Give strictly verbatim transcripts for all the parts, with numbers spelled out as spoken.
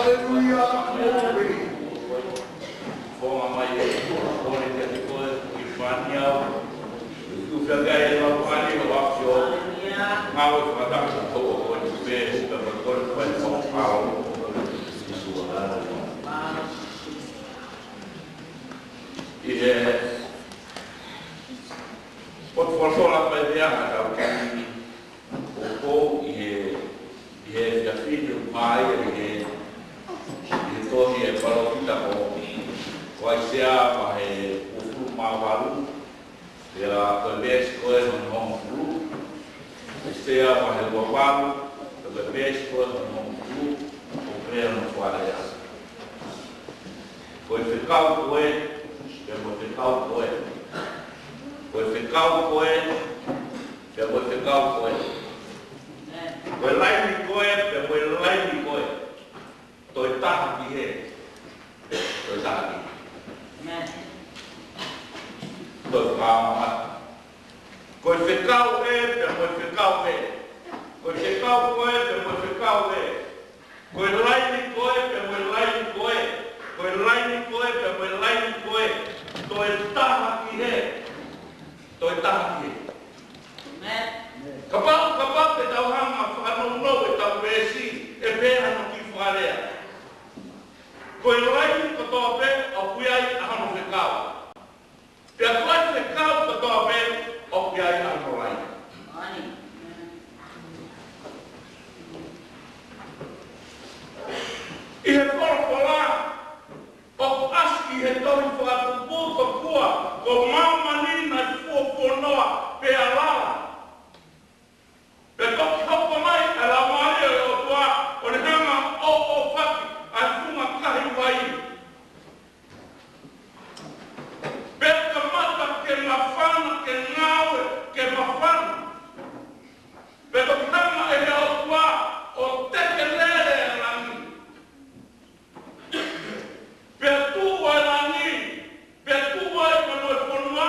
Hallelujah, glory. Fofonga mai e kole kiate koe, ʻi fani au. Tuʻu pē ʻa e lau pali ʻo ʻafio. Ngāue fakatapu ko e tupe, ka ko e kole ko e fakaʻau. ʻI he potu folofola ko e meʻa ha tau kani ʻo ʻi he, ʻi he efiafi ni ʻoku hā ia ʻi he, ʻi he tohi ʻa e palōfita ko, ko ʻAisea vahe uofulu mā valu, pea ko e veesi ko e hongofulu. ʻAisea vahe uofulu mā valu, pea ko e veesi ko e hongofulu, ʻoku pehē hono fakalea. Ko e fekau ko ē, pea mo e fekau ko ē. Ko e fekau ko ē, pea mo e fekau ko ē. Ko e laini ko ē, pea mo e laini ko ē. Toe taha ki hē. Toe taha ki hē. Toe fakamamata. Ko e fekau ē, pea mo e fekau ē. Ko e fekau ko ē, pea mo e fekau ē. Ko e laini ko ē, pea mo e laini ko ē. Ko e laini ko ē, pea mo e laini ko ē. Toe taha ki hē. Toe taha ki hē. Kapau, kapau te tau hanga ʻo fakanounou ʻetau veesi, ʻe pehē hono kiʻi fakalea. Ko e laini kotoa pē ʻoku ʻi ai ʻa hono fekau. Pea ko e fekau kotoa pē ʻoku ʻi ai ʻa hono laini. ʻI he folofola, ʻoku ʻasi ʻi he tohi Fakatupu tokua ko māmani naʻe fuofuonoa pea lala. Pea toki hoko mai ʻa e Laumālie ʻo e ʻOtua ʻo ne hanga ʻo ʻoʻofaki ʻa e funga kahi vai. Pea kamata ke māfana, ke ngāue, ke māfana. Pea toki hanga ʻe he ʻOtua ʻo teke lele ʻa e langi. Pea tuʻu ʻa e langi, pea tuʻu ai pea mo e fonua,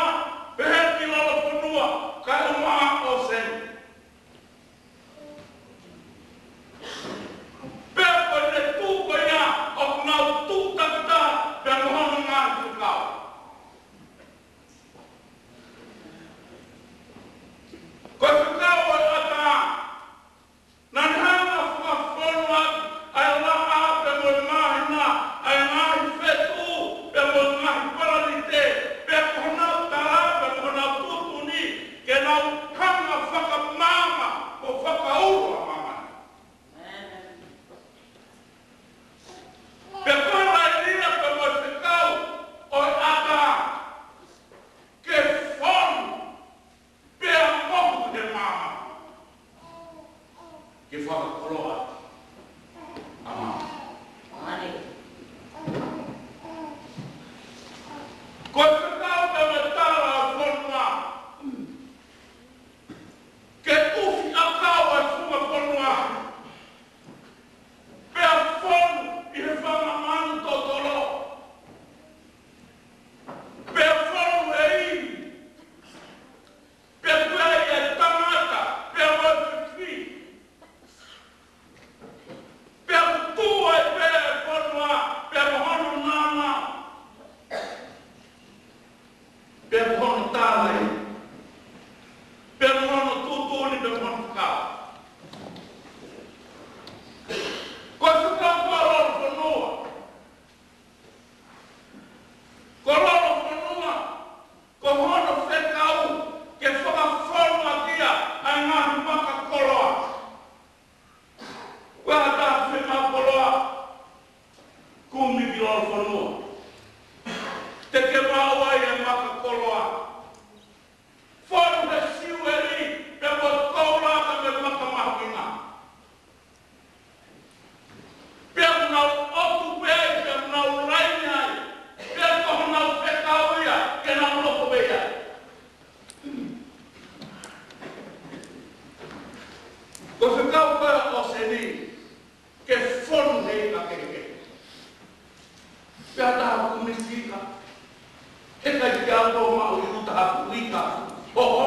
pea hē ki lolofonua, kae ʻumaʻā ʻōseni. Pea ko ʻene tuʻu ko ia, ʻoku nau tuʻu takitaha, pea mo hono ngaahi fekau. Ko e fekau ʻo e ʻatā, naʻa ne hanga ʻo fakafonu ʻaki ʻa e laʻā pea mo e māhina, ʻa e ngaahi fetuʻu pea mo e ngaahi palanite, pea ko honau tala pea mo honau tuʻutuʻuni, ke nau hanga ʻo fakamaama mo fakaʻulo ʻa māmani. Pea ko e laini ia pea mo e fekau ʻo e ʻatā, ke fonu pea mohu he maama, ke fakakoloa ʻa māmani. Ko e fekau pea mo e tala ʻo e fonua, ke ʻufi ʻakau ʻa e funga fonua, pea fonu ʻi he fanga manu totolo, pea fonu ʻe he ivi, pea tuʻu ai ʻa e tangata, pea mo e fifi, pea tuʻu ai pē ʻa e fonua, pea mo hono nāunau, pea mo hono tālai, pea mo hono tuʻutuʻuni, pea mo hono fekau. Ko e fekau ko e lolofonua. Ko e lolofonua, ko hono fekau ke fakafonu ʻaki ia ʻa e ngaahi maka koloa. Ko e hā ha taha fiemaʻu koloa, kumi ki lolofonua. Te ke maʻu ai ʻa e maka koloa. Fonu he siueli, pea mo e koula, pea mo e maka mahuʻinga. Pea nau ʻotu pē ai, pea nau laini ai. Pea ko honau fekau ia, ke nau nofo pē ai. Ko e fekau ko ē ʻo ʻōseni, ke fonu he ika kehekehe. Pea taha kumi ki he ika. He ʻikai ke u toe maʻu ʻi ʻuta ha ika. Ho, ho,